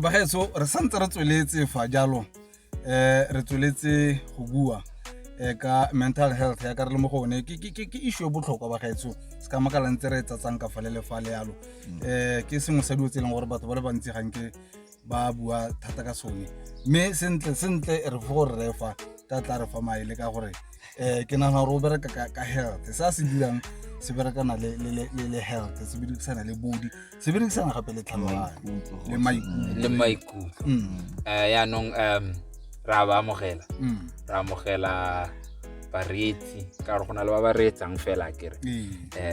Bagaetsho, re santse re tsweletse fa jalo, re tsweletse go bua ka mental health ya ka re le mo go one. Ke issue e botlhokwa, bagaetsho, se ka makala ntse re tsatsang ka fa le le fa le yalo. Ke sengwe sa dilo tse e leng gore batho ba le bantsi ganke ba bua thata ka sone, mme sentle sentle re fo gore re fa ka tla re fa maele ka gore ke nagana gore o bereka ka health. Se a se dirang se berekana le health, se berekisana le body, se berekisana gape le tlhaloganyo le maikutlo. Le maikutlo. Yaanong ra ba amogela, re amogela bareetsi ka gore go na le ba ba reetsang fela kere.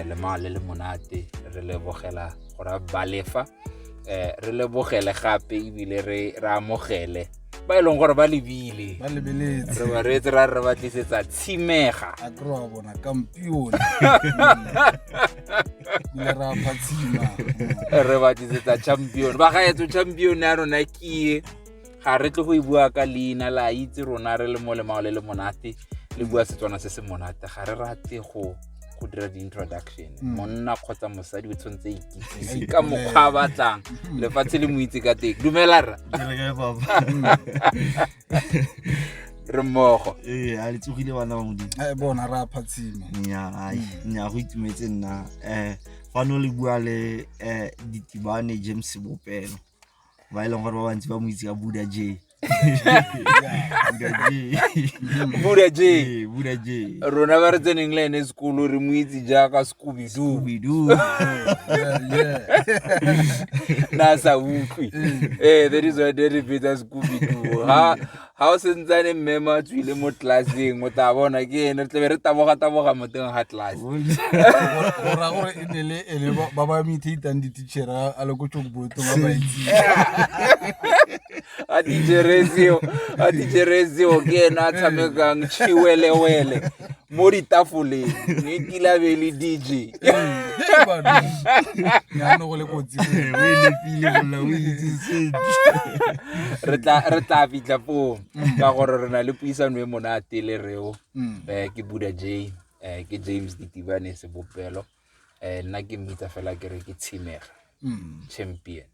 Lemao le le monate, re lebogela gore ba lefa, re lebogele gape ebile re amogele ba e leng gore ba lebile. Ba lebeletse. Re ba reetse, ra re ba tlisetsa tshimega. A kry wa bona kampione bile ra phatshima. Re ba tlisetsa champion ba gaetso. Champion ya rona ke e, ga re tle go e bua ka leina la itse. Rona re le mo lemao le le monate, le bua Setswana se se monate, ga re rate go dira di-introduction. Monna kgotsa mosadi o tshwanetse a ikitsise ka mokgwa a batlang lefatshe le mo itse ka teng. Dumela rra. Ke re kae, papa? Re mmogo. Ee, a le tsogile, bana ba Modimo? Bona ra phatshima. Nya, ai, nya, go itumetse nna. Fano le bua le Ditibane James Bopelo, ba e leng gore ba bantsi ba mo itse ka Buda J. Buda J. Buda J. Ee, Buda J. Rona ba re tseneng le ene sekolo re mo itse jaaka Scooby-Doo. Scooby-Doo. Na sa utlwe. Ee, that is why re bitsa Scooby-Doo. Ha o sentsane mme ma tswile mo tlelaseng, o tla bona ke ene re tlabe re taboga taboga mo teng ga tlelase. Go raya gore e ne le ene ba imitatang di-teachera a le ko chalkboardong ba ba itseng. A tichere seo, a tichere seo, ke ene a tshamekang chiwelewele mo ditafoleng, mme kile a be le DJ. Yaanong go le kotsi. O e lepile golla, o itse sentle. Re tla fitlha foo ka gore re na le puisano e monate le reo. Ke Buda J, ke James Ditibane Sebopelo. Nna ke mmitsa fela ke re ke Tshimega champion.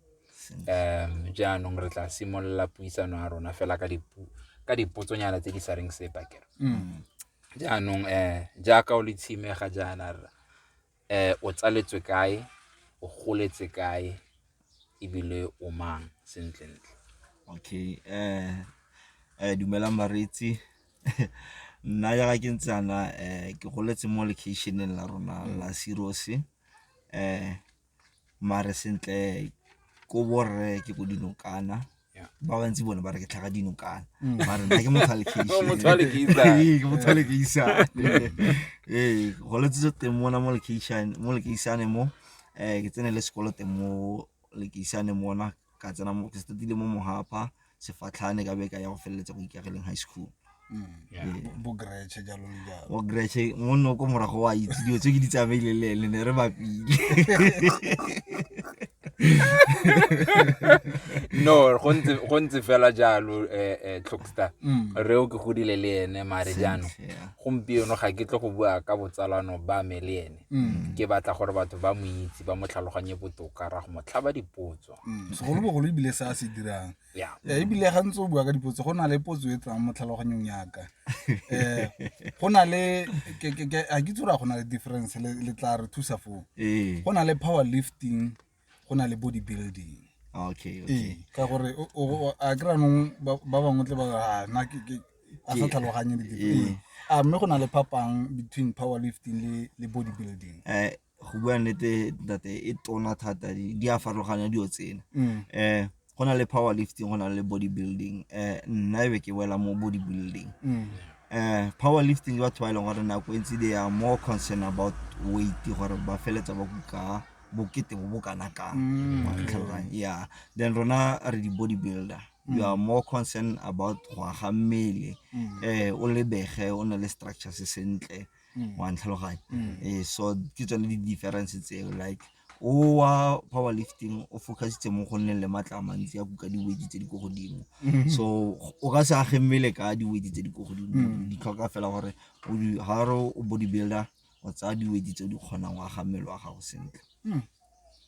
Jaanong re tla simolola puisano ya rona fela ka dipotsonyana tse di sa reng sepe akere. Jaanong jaaka o le tshimega jaana rra, o tsaletswe kae, o goletse kae, ebile o mang sentlentle? Okay, dumelang bareetsi. Nna jaaka ke ntse yana, ke goletse mo location-eng la rona la Sirius, mare sentle ko borre ke ko Dinokana. Ba bantsi bone ba re ke tlhaga Dinokana, mare nna ke motho wa O motho wa lekeisane. Ee, ke motho wa lekeisane. Ee, goletse teng mona mo location, mo lekeisane mo. Ke tsene le sekolo teng mo lekeisane mona, ka tsena mo, ke startile mo Mohapa Sefatlhane, ka be ka ya go feleletsa go Ikageleng High School. Bo Greche jalo le jalo. Bo Greche monno ko morago, wa itse dilo tse ke di tsamaile le ene, ne re bapile. No, go ntse fela jalo, Tlhokstar. Reo ke godile le ene, mare jaanong gompieno ga ke tle go bua ka botsalano ba me le ene. Ke batla gore batho ba mo itse, ba mo tlhaloganye botoka, ra go mo tlhaba dipotso. Segolobogolo ebile se a se dirang. Ebile ga ntse o bua ka dipotso, go na le potso e tlang mo tlhaloganyong yaka. Go na le a ke itse gore a go na le difference, le tla re thusa foo. Go na le power lifting, go na le body building. Okay. Ee, ka gore a kry anong ba bangwe tle ba re, "Ah, nna ke a sa tlhaloganye di a." Mme go na le phapang between power lifting le body building? Go bua nnete, ntate, e tona thata, di a farologana dilo tsena. Go na le power lifting, go na le body building. Nna e be ke wela mo body building. Power lifting ke batho ba e leng gore nako e ntsi they are more concerned about weight, gore ba feletsa ba kuka bokete bo bo kana kang. Wa tlhaloganya? Yeah, then rona re di body builder, you are more concerned about go aga mmele, o lebege o na le structure se sentle, wa ntlhaloganya? Ee, so ke tsone di-difference tseo. Like o wa power lifting o focusitse mo go nneng le maatla a mantsi a kuka di-weight tse di ko godimo, so o ka se age mmele ka di-weight tse di ko godimo. Di tlhoka fela gore ga re o body builder, o tsaya di-weight tse o di kgonang go aga mmele wa gago sentle.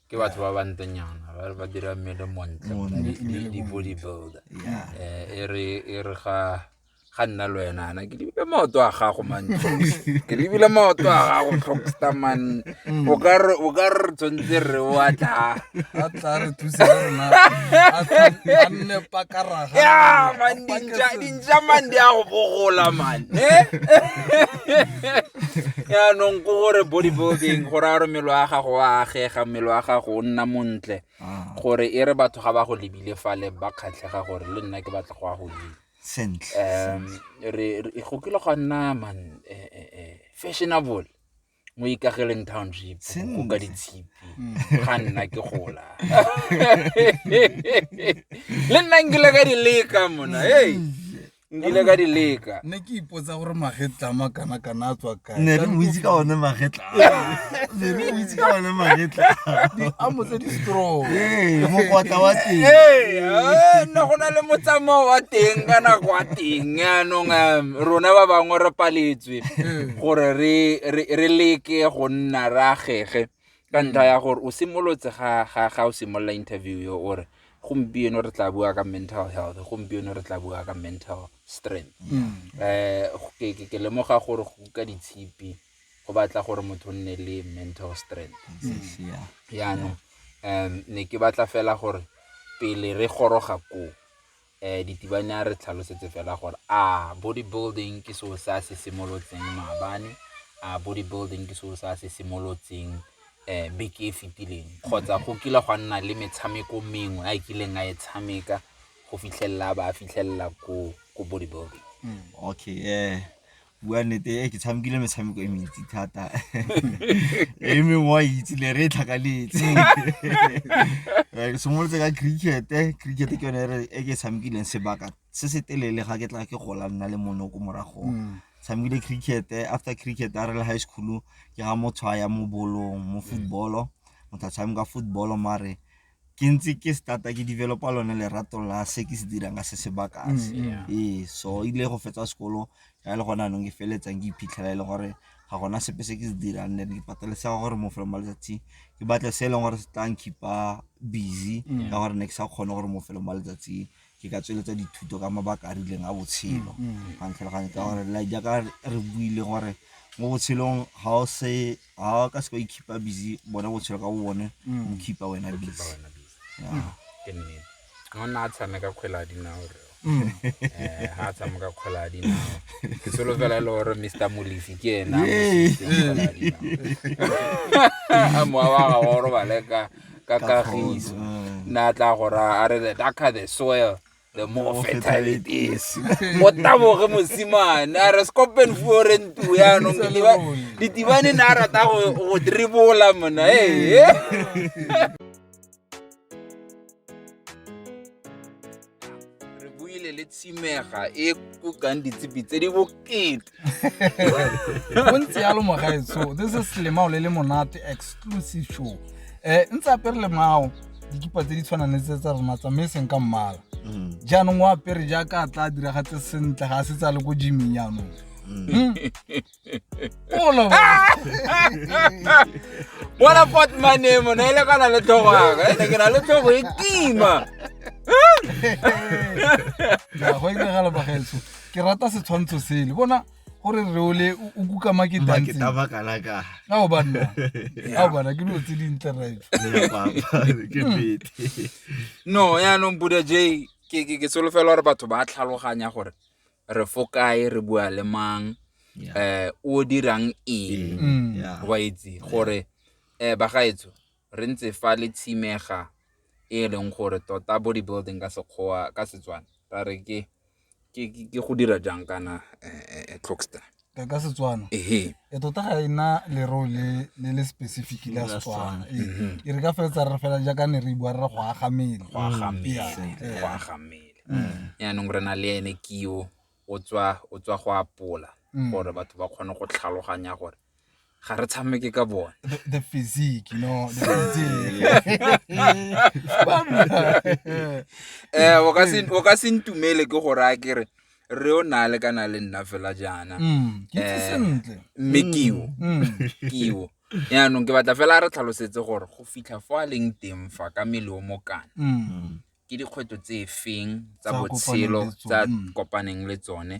Ke batho ba bantlenyana ba ba dira mmele montle, di body builder. E re ga nna le wena ana ke lebile maoto a gago, man, ke lebile maoto a gago, Tlhokstar, man. O ka re tshwanetse re o a tla a tla re thuse le rona, a nne pakaraga. Ya man, dintša man di a go bogola, man. Yaanong ko gore bodybuilding go raya gore mmele wa gago wa agega, mmele wa gago o nna montle, gore e re batho ga ba go lebile fale ba kgatlhega gore le nna ke batla go ya godimo. Sentle. Re go kile gwa nna, man, fashionable mo Ikageleng Township go ka ditshipi ga nna ke gola. Le nna nkile ka di leka mona, hey, nkile ka di leka. Ne ke ipotsa gore magetla a makana-kana a tswa kae. Ne re mo itse ka one magetla, ne re mo itse ka one magetla. Amo tse di strong. Ee, mokwatla wa teng. Ee, nne go na le motsamao wa teng ka nako wa teng. Yaanong rona ba bangwe re paletswe gore re leke go nna re agege ka ntlha ya gore o simolotse ga o simolola interview yo o re gompieno re tla bua ka mental health, gompieno re tla bua ka mental strength. Ke lemoga gore go ka ditshipi go batla gore motho o nne le mental strength. Yaanong ne ke batla fela gore pele re goroga ko Ditibane a re tlhalosetse fela gore a bodybuilding ke seo se a se simolotseng maabane, a bodybuilding ke seo se a se simolotseng beke e fetileng, kgotsa go kile gwa nna le metshameko mengwe a e kileng a e tshameka go fitlhelela ba a fitlhelela ko bodybuilding. Okay, bua nnete, ke tshamekile metshameko e mentsi thata, e mengwe wa itse le re e tlhakaletse. Ke simolotse ka cricket. Cricket ke yone e ke tshamekileng sebaka se se telele ga ke tla ke gola nna le mono ko moragong. Tshamekile cricket. After cricket, a re le high school, ke ga motho a ya mo bolong, mo football, motho a tshameka football. Mare ke ntse ke starta ke developa lone lerato la se ke se dirang ka se sebaka se. Ee, so ile go fetsa sekolo ka e le gone anong ke feleletsang ke iphitlhela e le gore ga gona sepe se ke se dirang. Then ke patelesega gore mo felong ba letsatsi ke batle se e leng gore se tla nkeepa busy, ka gore ne ke sa kgone gore mo felong ba letsatsi ke ka tsweletsa dithuto ka mabaka a rileng a botshelo. Ga ntlhaloganye, ka gore like jaaka re buile gore mo botshelong ga o se ga o ka se ka ikeepa busy, bone botshelo ka bo bone bo keepa wena busy. Ke nnete, ngwana a tshameka kgwele ya dinao re ga a tshameka kgwele ya dinao, ke solofela e le gore Mr Molefi ke ena a mo siisitseng kgwele ya dinao, a mowa wa gago o robale ka kagiso. Nna a tla gore a re, "The darker the soil, the more fertile it is." O taboge mosimane a re scopen forentu. Yaanong Ditibane ne a rata go dribola mona ee. Re buile le tshimega e kukang ditshipi tse di bokete. Go ntse yalo, mogaetsho. This is Lemao le le monate exclusive show. Ntse apere lemao dikipa tse di tshwanang le tse tsa rona tsa, mme e seng ka mmala. Jaanong o apere jaaka a tla diragatse sentle ga a setse a le ko gyming jaanong. Ola. Bona potmane mona e lekana le tlhogo yaka, ene ke na le tlhogo e kima. Ya go iragala, bagaetsho. Ke rata setshwantsho sele, bona gore re ole o kuka makete a makete a ntseng. Makalaka. Ao banna, ao bana, ke dilo tse dintle, right? Le papa, ke nnete. No, yaanong Buda J, ke solofela gore batho ba tlhaloganya gore re fo kae, re bua le mang, o dirang eng. Wa itse gore bagaetsho re ntse fa le tshimega e leng gore tota bodybuilding ka Sekgowa, ka Setswana ra re ke go dira jang kana, Clockstar? Ka Setswana? Ehe. E tota ga ena lereo le specific la La Setswana. Setswana. Ee. E re ka feletsa re fela jaaka ne re bua re re go aga mmele. Go aga mmele. Yeah. Go aga mmele. Yaanong re na le ene kio o tswa go apola gore batho ba kgone go tlhaloganya gore ga re tshameke ka bone. The physique, the physique. Banna. O ka se ntumele ke gore a ke re re o na le kana le nna fela jaana. Ke itse sentle. Mme kio. Kio. Yaanong ke batla fela re tlhalosetse gore go fitlha fo a leng teng fa ka mmele o mokana ke dikgwetlho tse feng tsa Tsa kopaneng botshelo le tsa tsone. kopaneng le tsone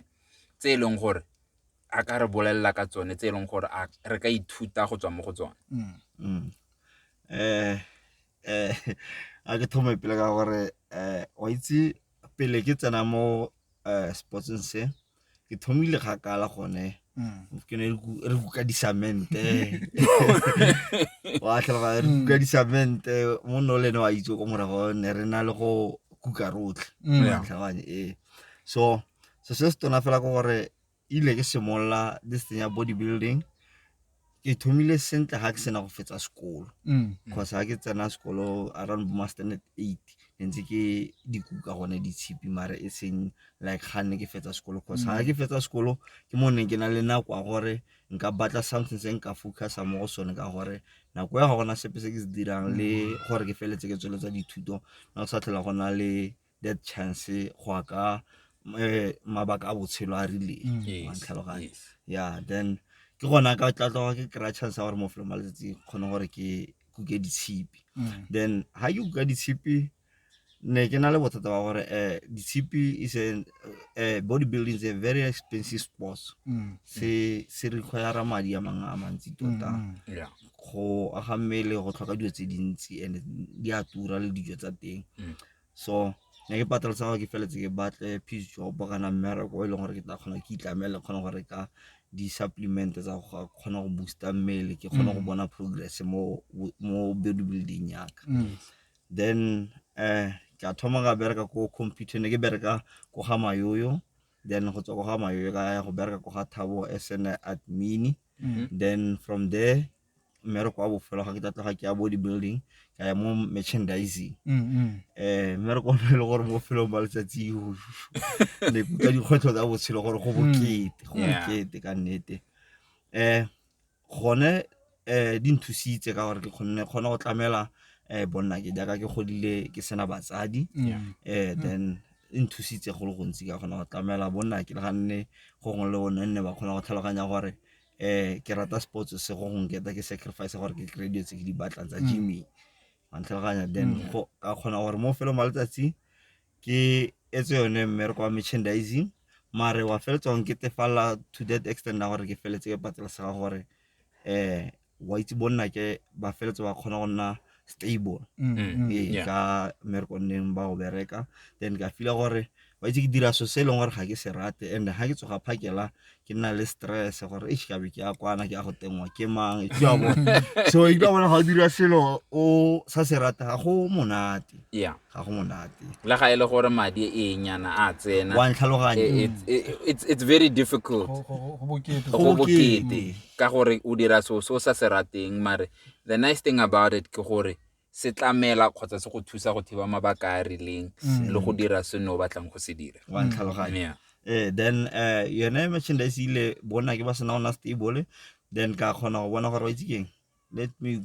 tse e leng gore a ka re bolelela ka tsone tse e leng gore a re ka ithuta go tswa mo go tsone. A ke thome pele ka gore wa itse pele ke tsena mo sportseng se ke thomile kgakala gone ke ne re kuka disamente wa tlhaloga re kuka disamente mo no le ene wa itse ko morago ne re na le go kuka rotlhe wa tlhaloganya ee. So se se tona fela ke gore ile ke simolola this thing ya body building ke thomile sentle ga ke sena go fetsa sekolo, cause ga ke tsena sekolo around bo ma standard 8 ne ntse ke dikuka gone ditshipi mare e seng like ga nne ke fetsa sekolo, cause ga ke fetsa sekolo ke mo neng ke na le nako ya gore nka batla something se nka focusa mo go sone, ka gore nako ya ga gona sepe se ke se dirang le gore ke feletse ke tsweletsa dithuto na go sa tlhola go na le that chance go ya ka mabaka a botshelo a rileng wa ntlhaloganya. Yeah, then ke gona ka tla tloga ke kry-a chance ya gore mo felong ba letsatsi kgone gore ke kuke ditshipi. Then ha ke kuka ditshipi ne ke na le bothata ba gore ditshipi is a body building is a very expensive sport, se require madi a mangwe a mantsi tota go aga mmele, go tlhoka dilo tse dintsi and di a tura le dijo tsa teng. So ne ke pateletsa gore ke feletse ke batle piece job kana mmereko e leng gore ke tla kgona ke itlamele, kgona go reka di-supplement tsa go kgona go booster mmele, ke kgone go bona progress mo body building yaka. Then ke a thoma ka bereka ko computer, ne ke bereka ko ga Mayoyo, then go tswa ko ga Mayoyo ka ya go bereka ko ga Thabo as an admin. Then from there mmereko wa bofelo ga ke tla tloga ke ya body building ka ya mo merchandising. Mmereko o e le gore mo felong ba letsatsi ne kutlwa dikgwetlho tsa botshelo gore go bokete, go bokete ka nnete. Gone di nthusitse ka gore ke kgonne kgona go tlamela bonna ke jaaka ke godile ke sena batsadi. Then e nthusitse go le gontsi ka kgona go tlamela bonna ke le ga nne go gongwe le bone nne ba kgona go tlhaloganya gore ke rata sports se go nketa ke sacrifice gore ke kry-e dilo tse ke di batlang tsa gymming wa ntlhaloganya. Then go ka kgona gore mo felong ba letsatsi ke etse yone mmereko wa merchandising, mare wa feletsa go nketefalla to that extent ya gore ke feletse ke patelesega gore wa itse bonna ke ba feletse ba kgona go nna stable ee ka mmereko nneng ba o bereka. Then ka feel gore wa itse ke dira so se e leng gore ga ke se rate, and ga ke tsoga phakela ke nna le stress gore eish ka be ke ya kwana ke ya go tengwa ke mang ke a bona. So e ka bona ga o dira selo o sa se rate ga go monate, ga go monate le ga e le gore madi e nyana a tsena wa ntlhaloganya. It's very difficult, go bokete, go bokete ka gore o dira so se o sa se rateng, mare the nice thing about it ke gore se tlamela kgotsa se go thusa go thiba mabaka a rileng le go dira se ne o batlang go se dira. Wa ntlhaloganya. Then yone merchandise ile bona ke ba sena gona stable, then ka kgona go bona gore wa itse keng, let me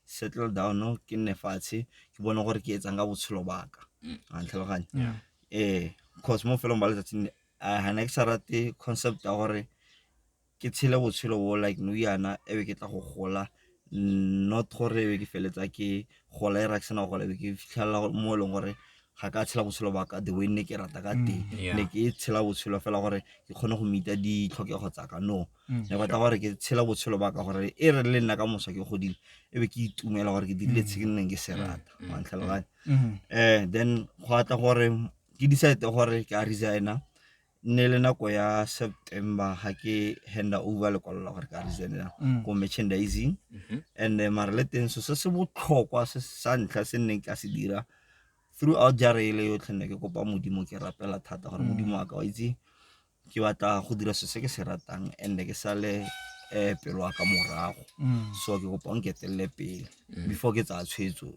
settle down no, ke nne fatshe ke bone gore ke etsang ka botshelo baka wa ntlhaloganya. Cause mo felong ba letsatsi ga ne ke sa rate concept ya gore ke tshele botshelo bo like nou yana e be ke tla go gola, not gore e be ke feletsa ke gola e ra ke sena go gola e be ke fitlhelela mo e leng gore ga ka tshela botshelo ba ka the way ne ke rata ka teng. Ne ke tshela botshelo fela gore ke kgone go meeta ditlhokego tsa ka, no ne batla gore ke tshela botshelo ba ka gore e re le nna ka moso ke godile e be ke itumela gore ke dirile se ke nneng ke se rata wa ntlhaloganya. Then go atla gore ke decide gore ke a resigna nne le nako ya September ga ke handa over lekwalo la gore ka resigna ko merchandising. And mare le teng so se se botlhokwa se sa ntlha se nneng ka se dira throughout jara ele yotlhe ne ke kopa Modimo, ke rapela thata gore Modimo wa ka wa itse ke batla go dira se se ke se ratang and ke sale pelo wa ka morago, so ke kopa o nketelele pele before ke tsaya tshwetso.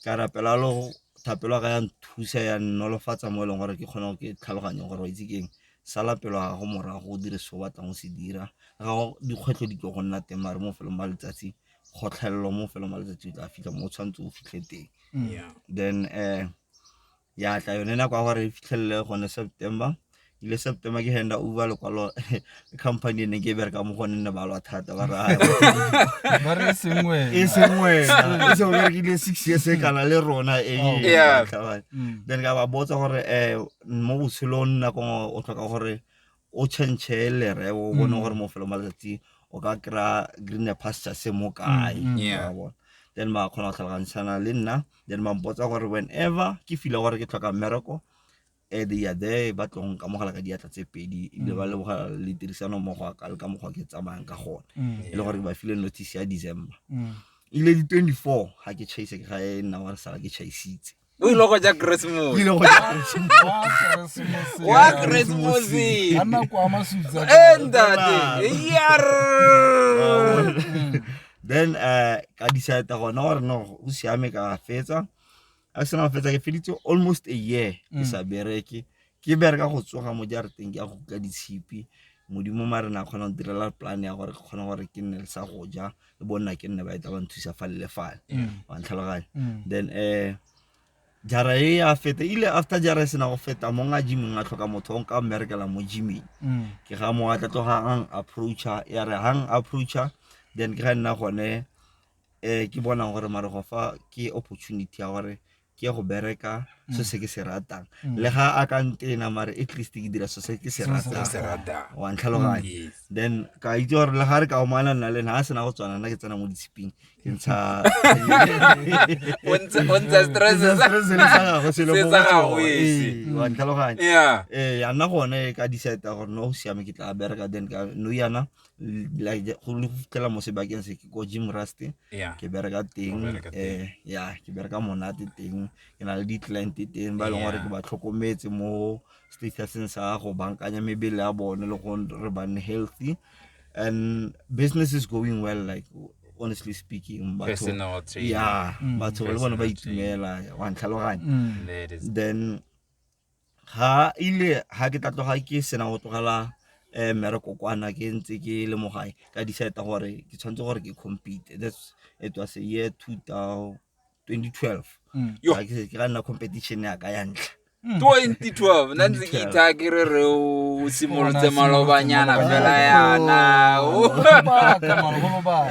Ka rapela le thapelo ya ka ya nthusa ya nnolofatsa mo e leng gore ke kgone go ke tlhaloganye gore wa itse keng, sala pelo ya gago morago o dire se o batlang go se dira, ga dikgwetlho di tlo go nna teng mare mo felong ba letsatsi kgotlhelelo mo felong ba letsatsi o tla fitlha mo o tshwanetse o fitlhe teng. Then ya tla yone nako ya gore e fitlhelele gone September Ile September ke handa over lekwalo, company e neng ke bereka mo go nne ba lwa thata ba re, Ba re e seng wena. E seng wena, e seng o berekile 6 years e kana le rona e. Then ka ba botsa gore mo botshelong nako nngwe o tlhoka gore o change lereo, o bone gore mo felong ba letsatsi o ka kry-a greener pasture se mo kae. Wa bona? Then ba kgona go tlhalogantshana le nna, then ba mpotsa gore whenever ke feel gore ke tlhoka mmereko, they are there, ba tlo nkamogela ka diatla tse pedi, ebile ba leboga le tirisano mmogo ka le ka mokgwa ke tsamayang ka gone. E le gore ke ba file notice ya December, ile di 24 ga ke chaise, ke ga e nna gore sala ke chaisitse. O ile go ja Christmas. Ke ile go ja Christmas. Wa Christmas. Ka nako ya masutsa. Ntate yar. Then ka decide gona gore no, go siame, ka fetsa. A sena go fetsa, ke feditse almost a year ke sa bereke, ke bereka go tsoga mo jarateng ke ya go kuka ditshipi. Modimo mare na kgona go direla plan ya gore ke kgone gore ke nne le sa go ja, le bonna ke nne ba eta ba nthusa fale le fale, wa ntlhaloganya? Then jara e ya feta, ile after jara e sena go feta, monga gyming a tlhoka motho o nka mmerekela mo gyming. Ke ga mo a tla tloga ang approacha, ya re hang approacha, then ke ga nna gone ke bonang gore mare go fa ke opportunity ya gore ke ye go bereka se se ke se ratang, le ga a ka ntena, mare at least ke dira se se ke se ratang. Se ratang. Wa ntlhaloganya? Yes. Then ka itse gore le ga re ka omana nna le ena, ga a sena go tswana, nna ke tsena mo ditshiping, ke ntsha O ntsha stress stress le sa gagwe se le Se mo sa go gagwe, tsone. se. Ee, wa ntlhaloganya? Yeah. Ee, ya nna gone ka decide gore no, go siame, ke tla bereka. Then ka no yana like go le go fitlhela mo sebakeng se ke ko Gym Rust. Ke bereka teng. O bereka teng. Ya, ke bereka monate teng, ke na le di-client teng ba e leng gore ke ba tlhokometse mo statuseng sa go bankanya mebele ya bone le go re ba nne healthy, and business is going well, like honestly speaking, batho Personal training. Ya, batho le bone ba Personal training. itumela, wa ntlhaloganya? That is Then ga ile ga ke tla tloga ke sena go tlogela mmereko kwana, ke ntse ke le mo gae, ka decide gore ke tshwanetse gore ke compete. That's it, was a year 2012. Yo. Ga ke ka nna competition ya ka ya ntlha. 2012, nna ntse ke 2012. ithaa ke re re o simolotse Bona, malobanyana simolotse fela yana. Lobaka, man, go lobaka.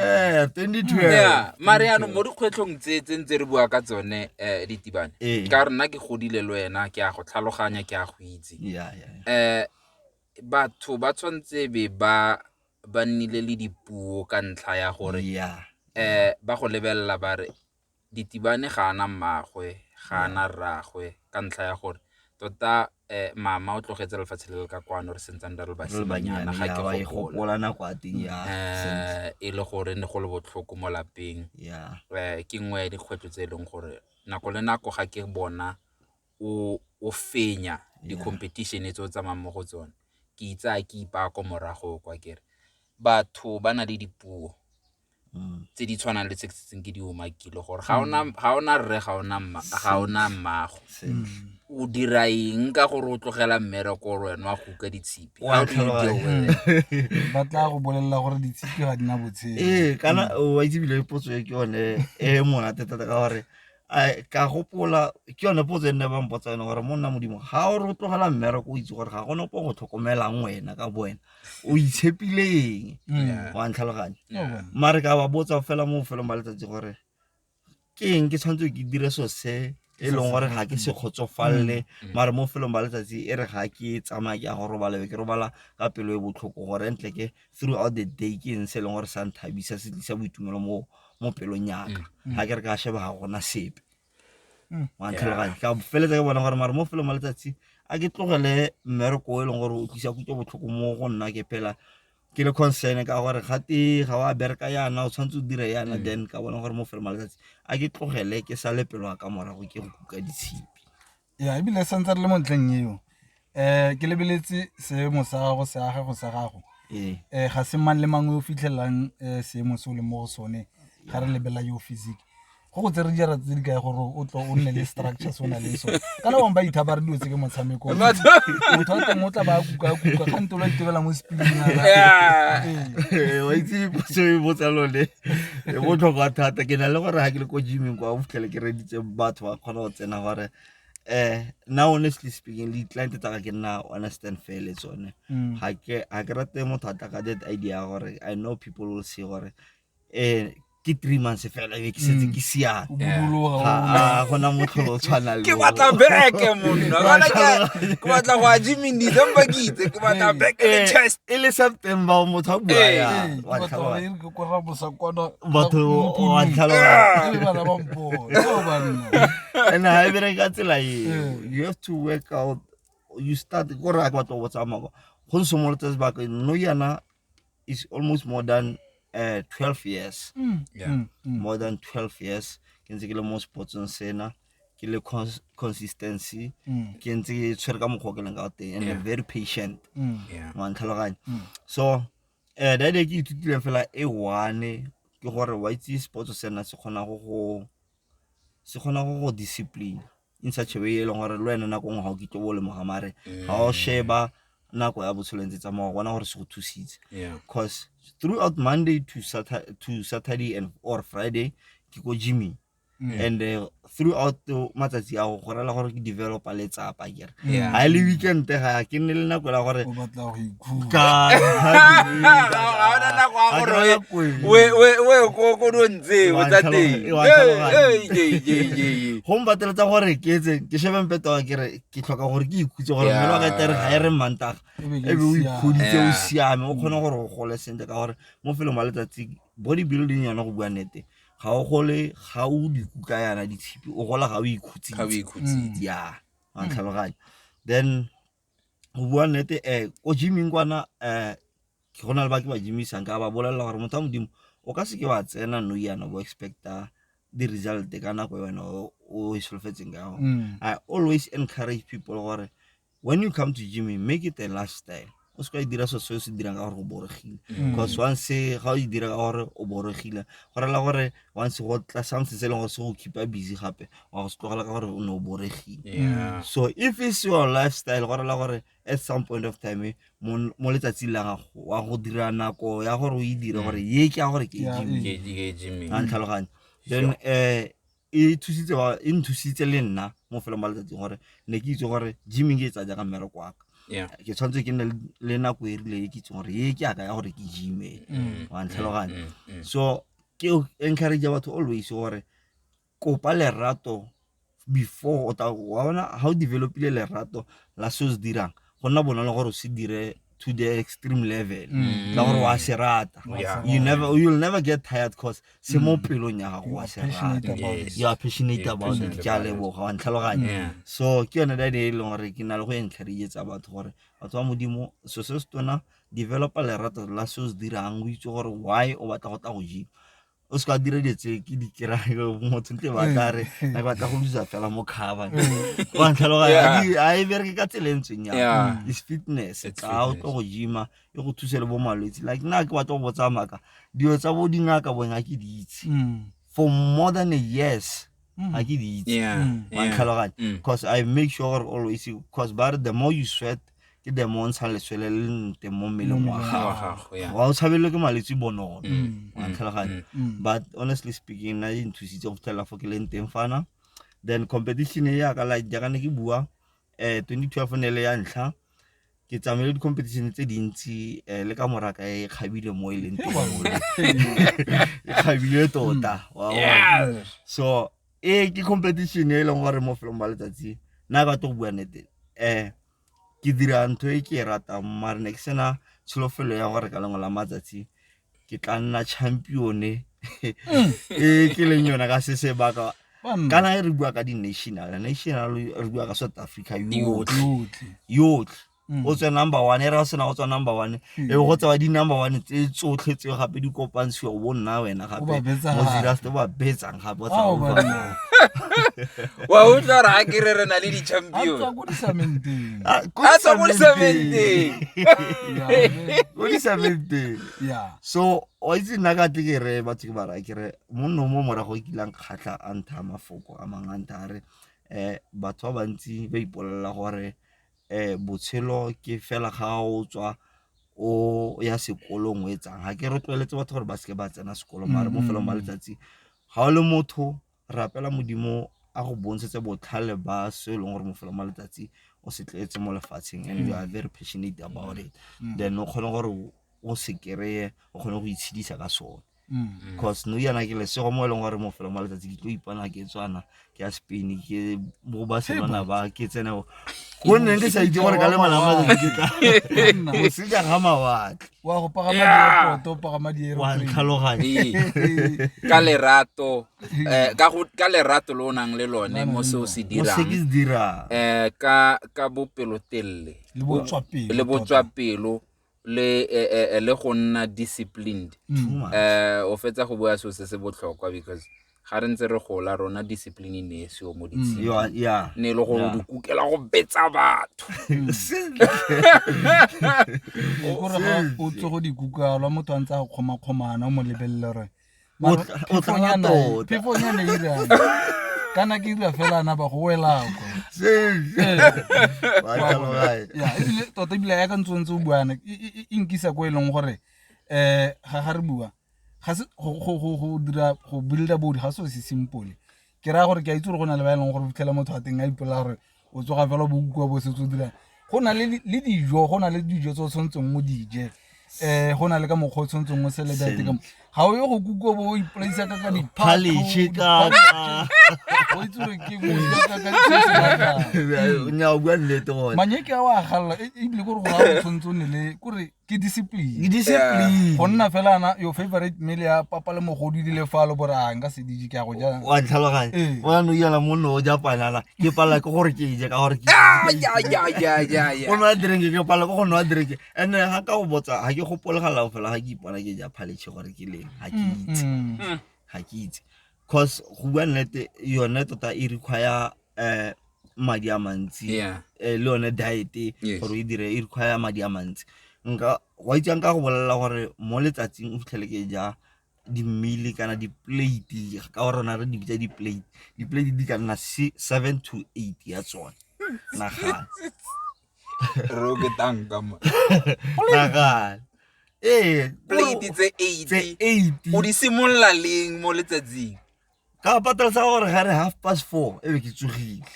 2012. Yeah, mare yaanong mo dikgwetlhong tse tse ntse re bua ka tsone Ditibane, ka re nna ke godile le wena, ke a go tlhaloganya, ke a go itse. Batho ba tshwanetse be ba nnile le dipuo ka ntlha ya gore ba go lebelela ba re Ditibane ga ana mmagwe, ga ana rragwe, ka ntlha ya gore tota mama o tlogetse lefatshe le le ka kwano re sentsane re le Re le basimanyana banyane, ga ya, ke wa e gopola. Gopola nako ya teng, ya, sentle. E le gore ne go le botlhoko mo lapeng. Ke nngwe ya dikgwetlho tse e leng gore nako le nako ga ke bona o fenya di-competition tse o tsamayang mo go tsone, ke itsaya ke ipaya ko morago kwa, kere batho ba na le dipuo tse di tshwanang le tse ke setseng ke di umakile gore ga ona rre, ga ona mma, ga ona mmago. O dira eng ka gore o tlogela mmereko gore wena wa go uka ditshipi? Wa How do you deal with it? Ba tla go bolelela gore ditshipi ga di na botshelo. Ee, kana wa itse bile potso e ke yone e monate thata, ka gore ka gopola ke yone potso e nne ba mpotsa yone gore monna Modimo, ga o re o tlogela mmereko, o itse gore ga gona ope go tlhokomelang wena ka bo wena, o itshepile eng? Wa ntlhaloganya? Mare ka ba botsa fela mo bofelong ba letsatsi gore ke eng ke tshwanetse ke dire so se e leng gore ga ke se kgotsofalele, mare mo felong ba letsatsi e re ga ke tsamaya ke ya go robala, be ke robala ka pelo e botlhoko gore ntle ke throughout the day ke eng se e leng gore sa nthabisa, se tlisa boitumelo mo pelong yaka? Ga ke re ka sheba, ga gona sepe. Wa ntlhaloganya? Ka feletsa ke bona gore mare mo felong ba letsatsi a ke tlogele mmereko o e leng gore o tlisa kutlo botlhoko mo go nna, ke phela ke le concern ka gore gate ga wa bereka yana, o tshwanetse o dire yana. Then ka bona gore mo felong ba letsatsi a ke tlogele, ke sale pelo ya ka morago, ke go kuka ditshipi. Ya, ebile santse re le mo ntlheng eo, ke lebeletse seemo sa gago se gago sa gago. Ga se mang le mang o fitlhelelang seemo se o leng mo go sone. Ga re lebelela yo physique, go go tsere dijara tse di kae gore o tlo o nne le structure se o na le sone? Kana bangwe ba ithaba re dilo tse ke motshameko, motho wa teng o tla ba kuka kuka gante o la itebela mo sepileng. Wa itse potso e botsa lone e botlhokwa thata. Ke na le gore ga ke le ko gyming kwa, o fitlhele ke reditse batho ba kgona go tsena gore Now honestly speaking, le di-client tsa ka ke nna honest and fair le tsone. Ga ke rate motho a tla ka that idea ya gore I know people will say gore ke 3 months fela e be ke setse ke siame. O budologa. Ga a gona motlholo o tshwana le Ke oo. batla beke monna. Gona ke batla go a gyming December, ke itse ke batla beke le chest. E le September motho a bua ya Ee, ke wa batla gore tlhaloganya. e re ke kora mosakwana Batho wa tlhaloganya. e le bana ba mpone. Eo banna. And ha e bereke ka tsela eo. You have to work out. You start kore a ke batla go botsa mako go nsimolotse sebaka no yana is almost more than 12 years. More than 12 years ke ntse ke le mo sportsong sena, ke le consistency, ke ntse ke tshwere ka mokgwa o ke leng ka teng and very patient. Wa ntlhaloganya? So that day ke ithutileng fela e one ke gore wa itse sports sena se kgona go go discipline in such a way e leng gore le wena nako nngwe ga o kitlo bo lemoga, mare ga o sheba nako ya botshelo e ntse tsamaya, wa bona gore se go thusitse. Cause throughout Monday to Saturday and or Friday ke ko gymming and throughout the matsatsi a go rela gore ke developa letsapa kere. Ga e le weekend ga ke nne le nako la gore O batla go ikhutsa. Ka Ga ona nako ya gore we ko dilong tseo tsa teng. Wa ntlhaloganya. Ee, ee, ee, ee, ee. Go mpateletsa gore ke etse ke shebe mpete wa kere ke tlhoka gore ke ikhutse gore mmele wa ka tere ga e re Mantaga E be ke e be o siame. ikhuditse o siame, o kgone gore o gole sentle, ka gore mo felong ba letsatsi body building yona, go bua nnete, ga o gole ga o dikuka yana ditshipi, o gola ga o Ga o ikhutsitse. ikhutsitse. Ya, wa ntlhaloganya? Then go bua nnete, ko gyming kwana ke go na le ba ke ba gymisang, ka ba bolelela gore motho wa Modimo o ka seke wa tsena no yana bo expecta di-result ka nako e wena o e solofetseng ka yone. I always encourage people gore when you come to gymming, make it a lifestyle. O se ka e dira so se o se dirang ka gore o boregile, because once ga o e dira ka gore o boregile, go rela gore once go tla something se e leng gore se go keepa busy gape, wa go se tlogela ka gore o ne o boregile. So if it's your lifestyle, go rela gore at some point of time mo letsatsing la gago wa go dira nako ya gore o e dire gore ye ke ya gore ke e gym. Ke gymming. A ntlhaloganya? Then e thusitse e nthusitse le nna mo felong ba letsatsi gore ne ke itse gore gymming ke e tsaya jaaka mmereko wa ka. Ke tshwanetse ke nne le nako e rileng e ke itseng gore ye ke yaka ya gore ke gyme. Wa ntlhaloganya? So ke encourage batho always gore kopa lerato before o tla wa bona ga o developile lerato la se o se dirang, go nna bonolo gore o se dire to the extreme level ka gore wa se rata. You'll never get tired cause se mo pelong ya gago, wa se Passionate rata. about it. You are passionate You're about it. passionate Ke a about it. leboga, wa ntlhaloganya? So ke yone dade e leng gore ke na le go encouragetsa batho gore batho ba Modimo, so se se tona, developa lerato la se o se dirang, o itse gore why o batla go tla go gym. O se ka dira dilo tse ke di kry-ang motho ntle ba tla re na ke batla go losa fela mo cover, wa ntlhaloganya? Ga e bereke ka tsela e ntseng yang. Is fitness. It's Ka o fitness. tlo go gyma e go thuse le bo malwetse. Like nna ke batla go botsa maaka, dilo tsa bo dingaka bone ga ke di itse for more than a years, ga ke di itse. Wa ntlhaloganya? Because I make sure gore always, cause ba re the more you sweat ke the more o ntshang leswele le leng teng mo mmeleng wa Wa gago, gago, yeah. wa o tshabelelwe ke malwetse bonolo, wa ntlhaloganya? Mm. But honestly speaking, nna e nthusitse go fitlhelela fo ke leng teng fana. Then competition e yaka, like jaaka ne ke bua, 2012 ne le ya ntlha ke tsamaile di-competition tse dintsi, le ka moraka e kgabile mo e leng teng mole. E kgabile tota, wa bona? So e ke competition e leng gore mo felong ba letsatsi nna ke batla go bua nnete, ke dira ntho e ke e ratang, mare ne ke sena tsholofelo ya gore ka lengwe la matsatsi ke tla nna champion e ke leng yona ka se sebaka. Banna. Kana e re bua ka di-national, national re bua ka South Africa yotlhe. Yotlhe. Yotlhe o tswe number one, e re ga o sena go tswa number one, e be go tsewa di-number one tse tsotlhe tseo gape di kopantshiwa, o bo nna wena O ba gape betsa mo gape. Zeerust o ba betsang gape o Ao, tsa banna. Wa utlwa gore ga ke re re na le A di-champion. tswa ko disamenteng. Ah, A tswa ko disamenteng. Ko disamenteng. So wa itse nna ka tle ke re batho ke ba raya ke re monno mo morago e kilang kgatlha a ntha mafoko a mangwe a ntha a re batho ba bantsi ba ipolelela gore botshelo ke fela ga o tswa o ya sekolong o etsang. Ga ke rotloeletse batho gore ba seke ba tsena sekolo, mare mo felong ba letsatsi ga o le motho rapela Modimo a go bontshetse botlhale ba se e leng gore mofelo ma letsatsi o se tletse mo lefatsheng, and you are very passionate about it, then o kgone gore o se kry-e, o kgone go itshedisa ka sone. Cause nou yana ke lesego mo e leng gore mofelo ma letsatsi ke tlo ipona ke tswana ke ya Spain, ke bo Barcelona, ba ke tsene go nne ke sa itse gore ka le ngwana matsatsi ke tla moseja ga mawatle. Wa go pagama di-airport, o pagama wa di-aeroplane. Ntlhaloganya. Ee. Ka lerato, ka lerato lo o nang le lone mo se o se mo se ke dirang, se dirang, ka bopelotelele le botswapelo le tota. Botswapelo le le go nna disciplined. Too much. O fetsa go bua seo se se botlhokwa, because ga re ntse re gola rona, discipline e ne e seo mo ditshimong. You are- yeah Ne e le gore o di kukela go betsa batho. Sentle. Ee, kore ga o tse go di kukalwa, motho a ntse a go kgomakgomana, o mo lebelele gore O tla tota. Phefonyana e irang kana ke ira fela ana ba go wela kwa. Sentle. Wa tlhaloganya. Ya, ebile tota ebile ya ka ntse o ntse o buana e nkisa ko e leng gore ga re bua ga se go dira go builda body, ga se se simple. Ke raya gore ke a itse gore go na le ba e leng gore o fitlhela motho a teng a ipolela gore o tsoga fela, bo utlwa bo setse o dira. Go na le dijo, go na le dijo tse o tshwanetseng o di je, go na le ka mokgwa o tshwanetseng o celebrate ka ga o ye go kuka bo o ipolaisa ka Phaleche ka o itse gore ke mo ka se se batlang. Nya, o bua nnete gone. Manyeke a o a galela, ebile kore gore ga o tshwanetse o nne le kore ke discipline. Ke discipline. Go nna fela ana your favorite meal ya papa le mogodu di le falo, bore a nka se dije, ke a go ja. Wa ntlhaloganya. Ee. Wa no yala mo o ja panana, ke palela ke gore ke e je ka gore ke Ah, ya ya ya ya ya go nwa drink, ke palela ke go nwa drink. And ga ka go botsa, ga ke gopolegala fela ga ke ipona ke ja phaleche gore ke leng, ga ke itse. Ga ke itse, cause go bua nnete, yone tota e require madi a mantsi. Le yone diet gore o e dire e require madi a mantsi. Nka wa itse, nka go bolelela gore mo letsatsing o fitlhele ke ja di-meal kana di-plate, ka gore rona re di bitsa di-plate. Di-plate di ka nna 7 to 8 ya tsone, nagana. Re o ke tanka mo. Nagana, ee. Plate tse tse 8? 8. O di simolola leng mo letsatsing? Ka patela gore ga re 4:30 e be ke tsogile.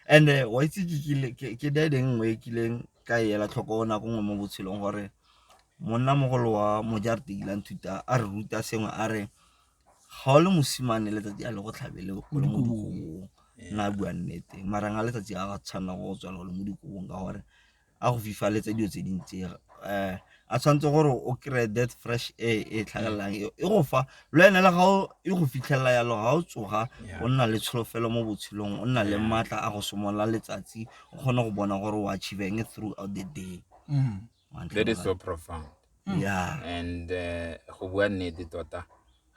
And wa itse ke kile ke diet e nngwe e kileng ka e ela tlhoko nako nngwe mo botshelong, gore monnamogolo wa mojarete ile a nthuta, a re ruta sengwe, a re ga o le mosimane, letsatsi a le go tlhabele o le mo dikobong. Nna a bua nnete, marang a letsatsi a ga tshwanela go tswela o le mo dikobong, ka gore a go fifaletse dilo tse dintsi. A tshwanetse gore o kry-e that fresh air e tlhagelelang, e go fa le wena, le ga e go fitlhelela yalo, ga o tsoga o nna le tsholofelo mo botshelong, o nna le maatla a go simolola letsatsi, o kgone go bona gore o achieve eng throughout the day. That is so profound. And go bua nnete tota,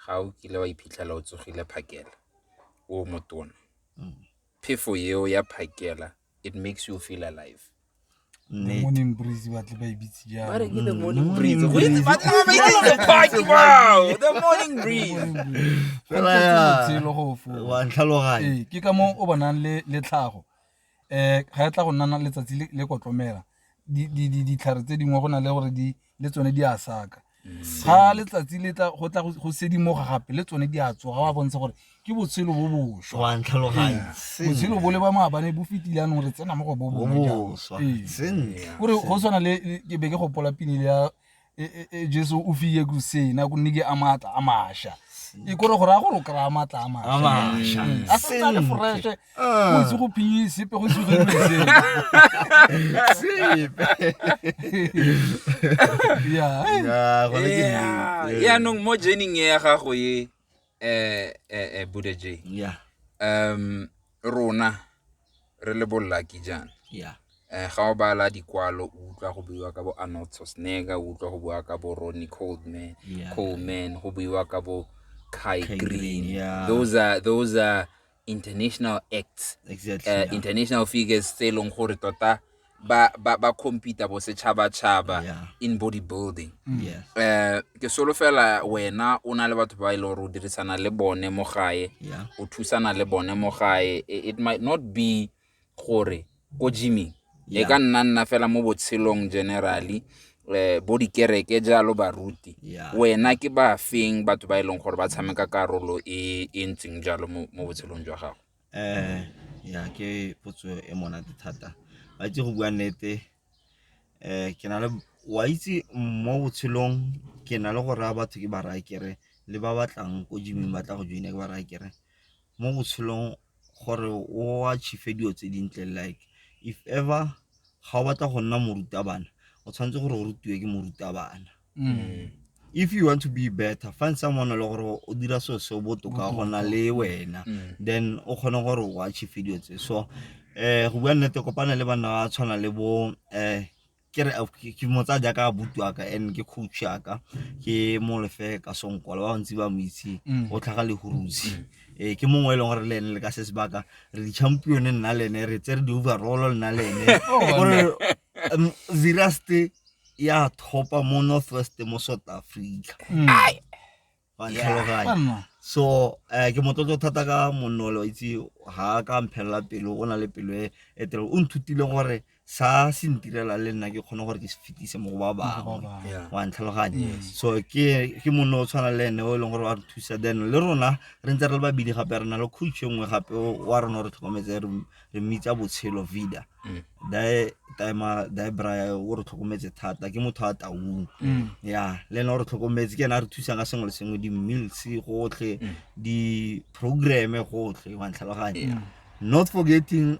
ga o kile wa iphitlhela o tsogile phakela o motona, phefo eo ya phakela, it makes you feel alive. The Nnete. morning breeze, ba tle ba e bitse Ba re jalo. ke the morning breeze. Go itse ba tla ba itse the party, wow, the morning breeze. Go Fela tletse botshelo go foo. Wa ntlhaloganya. Ee, ke ka moo o bonang le tlhago ga e tla go nna letsatsi le kotlomela ditlhare tse dingwe, go na le gore di le tsone di a saka. Ga letsatsi le tla go tla go sedimoga gape, le tsone di a tsoga, wa bontsha gore ke botshelo bo bošwa. Wa ntlhaloganya. Botshelo bo le ba maabane bo fetile, anong re tsena mo go bo bo bongwe jaanong. boswa. Ee. Sentle. Kore go tshwana le ke be ke gopola pini ya Jesu o fiye ku sena ku nike a maatla a mašwa, e kore go raya gore o kry-a maatla a A mašwa. mašwa. A santse a le Sentle. fresh, go itse go phinye sepe, go itse go diriwe Sepe. sepe ya. Ya, gone ke nnete. Yaanong mo journeyng e ya gago ye, Buda J, rona re le bollaki jaana, ga o bala dikwalo, o utlwa go buiwa ka bo Arnold Schwarzenegger, o utlwa go bua ka bo Ronnie Coleman, Coleman, go buiwa ka bo Kai Kai Green. Green, yeah. Those are international acts, international figures tse e leng gore tota ba compete bo setšhabatšhaba in bodybuilding. Ke solofela wena o na le batho ba e leng gore o dirisana le bone mo gae, o thusana le bone mo gae. It might not be gore ko gyming, e ka nna fela mo botshelong generally, bo dikereke jalo, baruti. Wena ke ba feng batho ba e leng gore ba tshameka karolo e e ntseng jalo mo botshelong jwa gago? Ya, ke potso e monate thata. Wa itse, go bua nnete, ke na le, wa itse, mo botshelong ke na le go raya batho, ke ba raya kere le ba batlang ko gym-ing, ba tla go join-a, ke ba raya kere mo botshelong gore o achieve dilo tse dintle, like if ever ga o batla go nna morutabana, o tshwanetse gore o rutiwe ke morutabana. If you want to be better, find someone le gore o dira selo se botoka go na le wena, then o kgone gore o achieve dilo tse. So go bua nnete, kopana le banna ba tshwana le bo ke re ke mo tsaya jaaka abuti wa ka and ke coach ya ka, ke Molefe ka Sonkola, ba bantsi ba mo itse. O tlhaga Lehurutshe. Ee, ke mongwe e leng gore le ene le ka se sebaka re di-champion, nna le ene re tsere di-overall, nna le ene gore Zeerust ya thopa mo North West, mo South Africa, wa ntlhaloganya? Banna. So ke motlotlo thata ka monnole, wa itse, ga ka mphelela pelo, o na le pelo e e telele. O nthutile gore sa se ntirela le nna ke kgone gore ke se fetise mo go ba bangwe. Wa ntlhaloganya? So ke monna o tshwana le ene o e leng gore wa re thusa. Then le rona re ntse re le babedi, gape re na le coach e nngwe gape wa rona o re tlhokometse, re mmitsa Botshelo Vida. Dae timer dae bra o re tlhokometse thata, ke motho a Taung. Ya, le ene o re tlhokometse, ke ene a re thusang ka sengwe le sengwe, di-meals gotlhe, di-programme gotlhe, wa ntlhaloganya? Not forgetting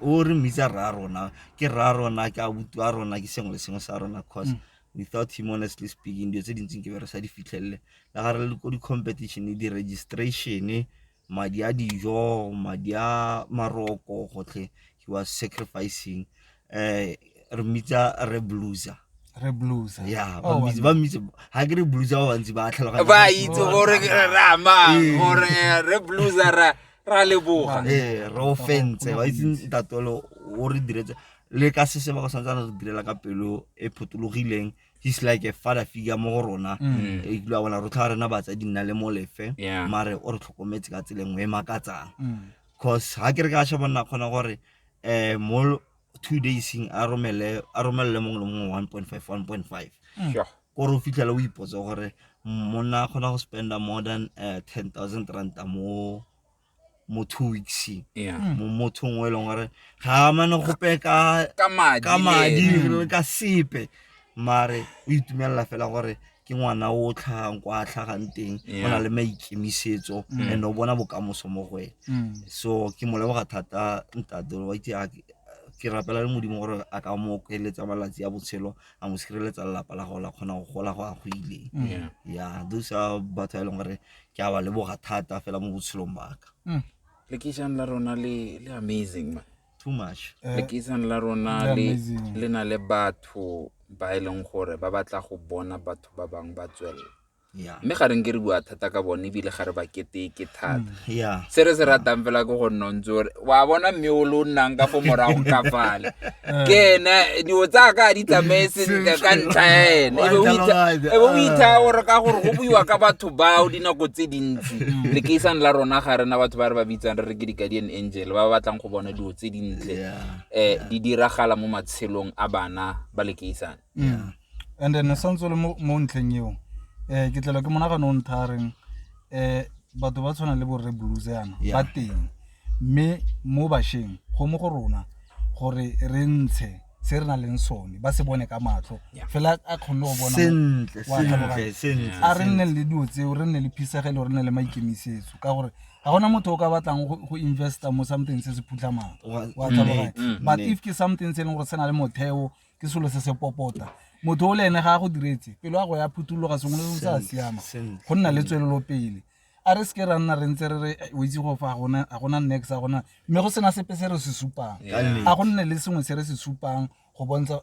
o re mmitsa rra rona, ke rra rona, ke abuti wa rona, ke sengwe le sengwe sa rona, cause without him, honestly speaking, dilo tse dintseng ke be re sa di fitlhelele, le ga re le ko di-competition, di-registration, madi a dijo, madi a maroko, gotlhe, he was sacrificing. Re mmitsa Re Bluesa. Re Blues. Ya. Oh, ba mmitsa, ga ke re Bluesa, ba bantsi ba tlhaloganya. Ba itse gore re amang gore Re Bluesa, ra leboga. Ee, re o fentse, wa itse, ntatolo o re diretse le ka se sebaka santse re direla ka pelo e phuthologileng. He's like a father figure mo go rona. E kile wa bona rotlhe ga rena batsadi, nna le Molefe, mare o re tlhokometse ka tsela e nngwe e makatsang, cause ga ke re ka sheba nna kgona gore mo 2 days a romele, a romelele mongwe le mongwe 1.5 1.5. Kore o fitlhela o ipotsa gore monna a kgona go spenda more than 10 000 ranta mo 2 weeks mo mothong o e leng gore ga a mane gope ka ka madi ka madi le ena. Le ka sepe, mare o itumelela fela gore ke ngwana o tlhagang kwa a tlhagang teng, o na le maikemisetso and o bona bokamoso mo go ene. So ke mo leboga thata ntate wa itse, ke rapela le Modimo gore a ka mo okeletsa malatsi a botshelo, a mo sireletsa, lelapa la gago la kgona go gola go a go ileng. Yeah, those are batho ba e leng gore ke a ba leboga thata fela mo botshelong baka. Lekeišene la rona le amazing, man. Too much. Lekeišene la rona Le le amazing. Le na le batho ba e leng gore ba batla go bona batho ba bangwe ba tswelela, mme ga re nke re bua thata ka bone, ebile ga re ba keteke thata. Se re se ratang fela ke go nna o ntse ore wa bona, mme o le o nnang ka fo morago ka fale, ke ene dilo tsa ka di tsamaye sentle ka ntlha ya ene. E be e be o ithaya gore ka gore go buiwa ka batho bao dinako tse dintsi. Lekeisane la rona ga rena batho ba re ba bitsang re re ke di-guardian angel, ba ba batlang go bona dilo tse dintle di diragala mo matshelong a bana ba lekeisane. And then santse o le mo ntlheng eo, ke tlelwa ke monagano o ntha a reng batho ba tshwana le borre Blues yana ba teng, mme mo bašweng go mo go rona gore re ntshe se re nang leng sone, ba se bone ka matlho fela a kgonne go bona Sentle. Wa tlhaloganya? Sentle. A re nne le dilo tseo, re nne le phisegelo, re nne le maikemisetso, ka gore ga gona motho o ka batlang go investa mo something se se phutlhamang. Wa tlhaloganya? But if ke something se e leng gore se na le motheo, ke selo se se popota, motho o le ene ga a go diretse, pelo ya go ya phuthuloga, sengwe le sengwe se a siama, go nna le tswelelopele. A re seke ra nna re ntse re re, "Eh, o itse go fa ga gona niks, ga gona," mme go sena sepe se re se supang. A go nne le sengwe se re se supang go bontsha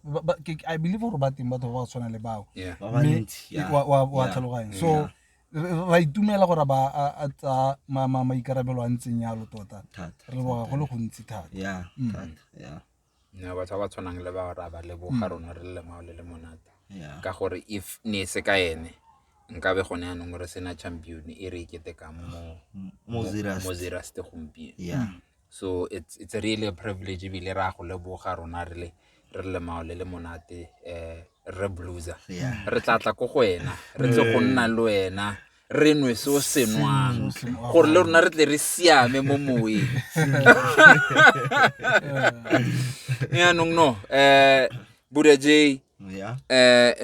I believe gore ba teng batho ba ba tshwana le bao. Ba Mme bantsi, wa tlhaloganya? So ra itumela gore ba a tsaya maikarabelo a ntseng yalo tota. Thata. Re leboga go le gontsi thata. Yeah, thata, yeah. Ne batho ba ba tshwanang le bao ra ba leboga rona re le lemao le le monate, ka gore if ne e se ka ene, nkabe gone yanong re sena champion e re e ketekang mo Mo Zeerust. Mo Zeerust gompieno. So it's really a privilege, ebile re a go leboga rona re le lemao le le monate, re Bluesa. Re tla tla ko go wena, re tle go nna le wena. Re nwe se o se nwang gore le rona re tle re siame mo moweng. Yaanong no Buda J,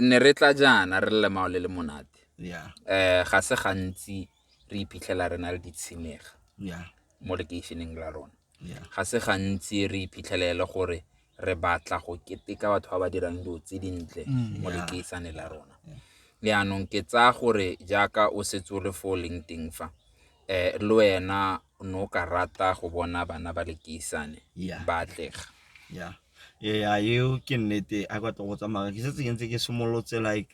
ne re tla jaana re le lemao le le monate. Ga se gantsi re iphitlhela re na le ditshimega mo lekeišeneng la rona. Ga se gantsi re iphitlhelele gore re batla go keteka batho ba ba dirang dilo tse dintle mo lekeisane la rona. Jaanong ke tsaya gore jaaka o setse o le fo o leng teng fa, le wena o ne o ka rata go bona bana ba lekeisane ba atlega. Yeah, eo ke nnete. A batla go tsamaya ke setse ke ntse ke simolotse, like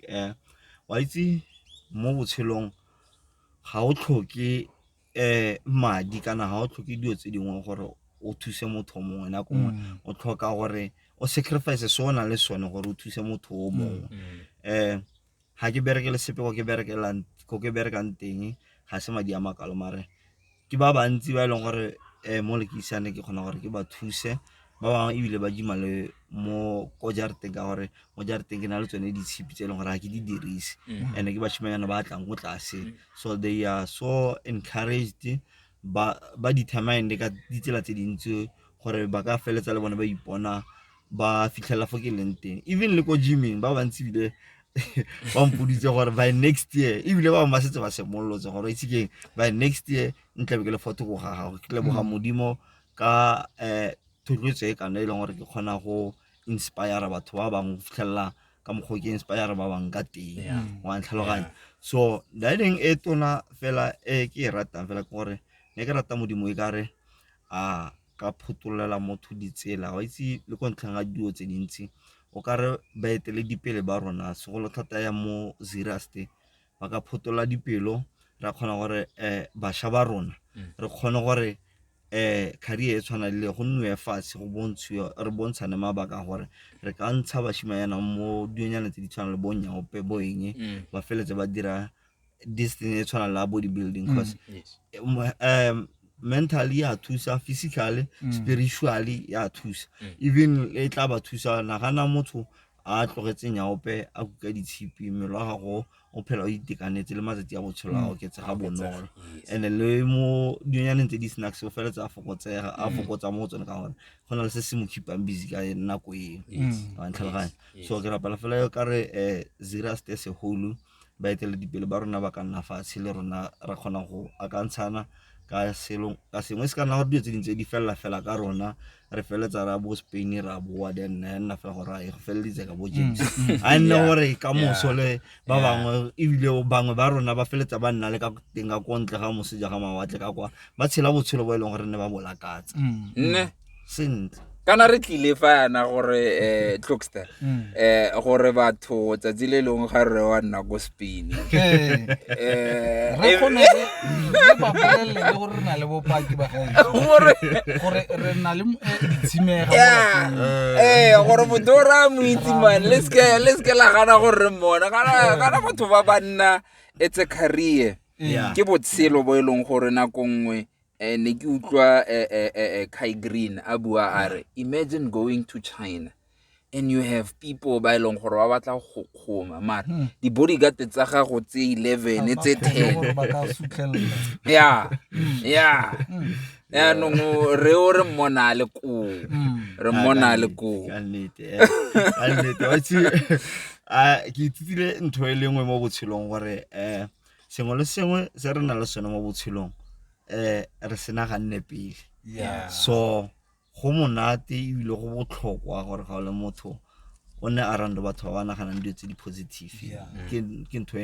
wa itse, mo botshelong ga o tlhoke madi kana ga o tlhoke dilo tse dingwe gore o thuse motho o mongwe. Nako nngwe o tlhoka gore o sacrifice se o nang le sone gore o thuse motho o mongwe. Ga ke berekele sepe ko ke berekelang, ko ke berekang teng ga se madi a makalo, mare ke ba bantsi ba e leng gore mo lekeišane ke kgona gore ke ba thuse. Ba bangwe ebile ba gym-a le mo ko jarateng, ka gore mo jarateng ke na le tsone ditshipi tse e leng gore ga ke di dirise, and ke bashimanyana ba tlang ko tlase, so they are so encouraged, ba determined ka ditsela tse dintsi gore ba ka feleletsa le bone ba ipona ba fitlhelela fo ke leng teng. Even le ko gyming, ba bantsi ebile ba mpoditse gore by next year, ebile ba bangwe ba setse ba simolotse gore itse keng, by next year ntlabe ke le fo thoko ga gago. Ke leboga Modimo ka thotloetso e kana e leng gore ke kgona go inspire batho ba bangwe go fitlhelela ka mokgwa o ke inspire ba bangwe ka teng, wa ntlhaloganya. So dining e tona fela e ke e ratang fela ke gore ne ke rata Modimo e kare a ka photololela motho ditsela, wa itse, le ko ntlheng ga dilo tse dintsi. O kare baeteledipele ba rona, segolo thata ya mo Zeerust, ba ka photolola dipelo, ra kgona gore bašwa ba rona re kgone gore career e tshwana le go nniwe fatshe, go bontshiwe, re bontshane mabaka gore re ka ntsha bashimanyana mo dilonyana tse di tshwanang le bo nyaope, bo eng, ba feleletse ba dira this thing e tshwanang le body building, cause mentally ya thusa, physically, spiritually ya thusa, even e tla ba thusa. Nagana motho a tlogetse nyaope, a kuka ditshipi, mmele wa gago o phela o itekanetse, le matsatsi a botshelo a oketsega bonolo. And le mo dinyaneng tse di snacks, o feletsa a fokotsega, a fokotsa mo go tsone, ka gore go na le se se mo keep-ang busy ka nako eo, wa ntlhaloganya. So ke rapela fela ka re Zeerust segolo, baeteledipele ba rona ba ka nna fatshe le rona, ra kgona go akantshana ka selo ka sengwe. Se ka nna gore dilo tse dintsi di felela fela ka rona, re feleletsa ra bo Spain, ra boa, then ya nna fela gore e go feleleditse ka bo James, a nne gore ka moso le ba bangwe, ebile bangwe ba rona ba feleletsa ba nna le ka teng ka ko ntle ga moseja ga mawatle ka kwa, ba tshela botshelo bo e leng gore ne ba bo lakatsa. Nne Sentle. Kana re tlile fa yana gore Klokster, gore batho tsatsi le lengwe ga rre wa nna ko Spain, re kgone re ba bolelele le gore re na le bopaki ba gaetsho gore gore re na le ditshimega mo lapeng. Gore motho o raya mo itse man, le seke la gana gore re mmona kana batho ba ba nna, it's a career. Ke botshelo bo e leng gore nako nngwe ne ke utlwa Kai Green a bua a re, imagine going to China and you have people ba e leng gore ba batla go kgoma, mara di-bodyguard tsa gago tse 11, tse 10 gore ba ka sutlhelela. Ya, yaanong re o re mmona a le koo, re mmona a le koo. Ka nnete, ka nnete, wa itse, ke ithutile ntho e le nngwe mo botshelong, gore sengwe le sengwe se re nang le sone mo botshelong, re se naganne pele. So go monate ebile go botlhokwa gore ga o le motho o nne around batho ba ba naganang dilo tse di positive. Ke ntho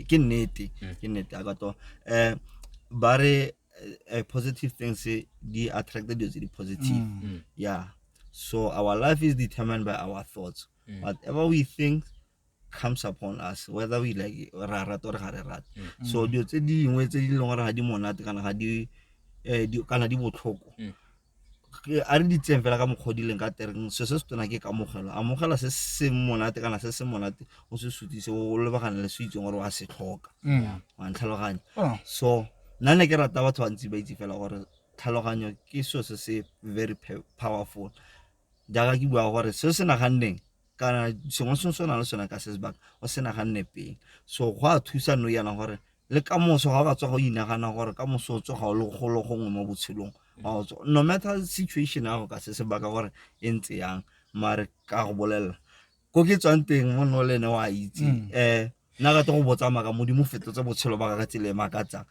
ke nnete, ke nnete a ka to ba re positive things di attract dilo tse di positive. Yeah, so our life is determined by our thoughts. Whatever we think comes upon us, whether we like it, ra rata or ga re rate. So dilo tse dingwe tse di leng gore ga di monate kana ga di kana di botlhoko, a re di tseng fela ka mokgwa o di leng ka teng. Se se tona ke kamogelo. Amogela se se monate kana se se monate, o se sutise, o lebagane le se itseng gore wa se tlhoka, wa ntlhaloganya. So nna ne ke rata batho bantsi ba itse fela gore tlhaloganyo ke selo se se very powerful, jaaka ke bua gore se se naganneng kana sengwe se se nang le sone ka se sebaka o se naganne pele, so go a thusa no yana gore Le ka moso ga o ka tswa go inagana gore ka moso o tsoga o le golo gongwe mo botshelong, wa go no matter situation ya go ka se sebaka gore e ntse yang, mare ka go bolelela ko ke tswang teng mo no le ene wa itse. Nna rata go botsa maka Modimo fetotse botshelo ba ka ka tsela e makatsang.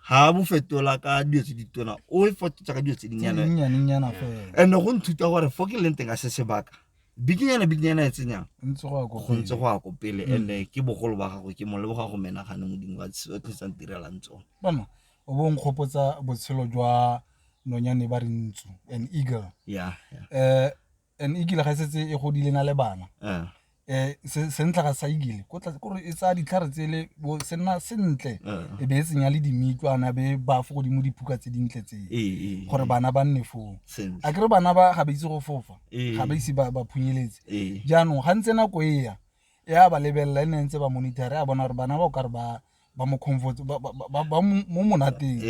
Ga bo fetola ka dilo tse ditona, o e fetotsa ka dilo tse dinnyane. Dinyanenyana fela. And go nthuta gore fo ke leng teng ka se sebaka, bikinyana bikinyana e tsenyang ntse go ya ko go ntse go ya ko pele. And ke bogolo ba gagwe, ke mo leboga go menagane Modimo ka tsotlhe tsa ntirelang tsone. Bona o bo nkgopotsa botshelo jwa nonyane ba re ntsu, an eagle. An eagle ga e setse e godile na le bana, sentle ga sa eagle ko tlase kore e tsaya ditlhare tsele bo se nna sentle, e be e tsenya le dimitlwana, be ba fo godimo diphuka tse dintle tse gore bana ba nne foo. A kere bana ba ga ba itse go fofa, ga ba ise ba phunyeletse. Jaanong ga ntse nako e ya, e a ba lebelela, e ne ntse ba monitor, a bona gore bana ba o kare ba mo comfort, ba mo monateng.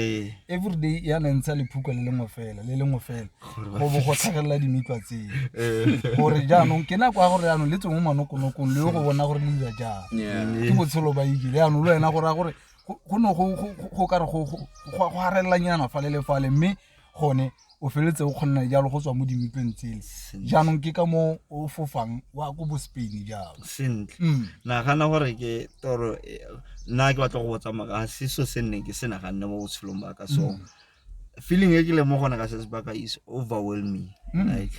Every day ya ne ntsha lephuka le lengwe fela, le lengwe fela, go bo go tlhagelela dimitlwa tseo, gore jaanong ke nako ya gore jaanong le tswe mo manokonokong le yo go bona gore le dira jang. Ke botshelo ba ikile jaanong le wena, go raya gore go ne go kare go harelelanyana fale le fale, mme gone o feleletse o kgonna jalo go tswa mo dimitlweng tsele. Jaanong ke ka mo o fofang wa ko bo Spain jalo. Sentle. Nagana gore ke toro nna ke batla go botsa maka ga se so se nneng ke se naganne mo botshelong ba ka. So feeling e ke leng mo gona ka se sebaka is overwhelming, like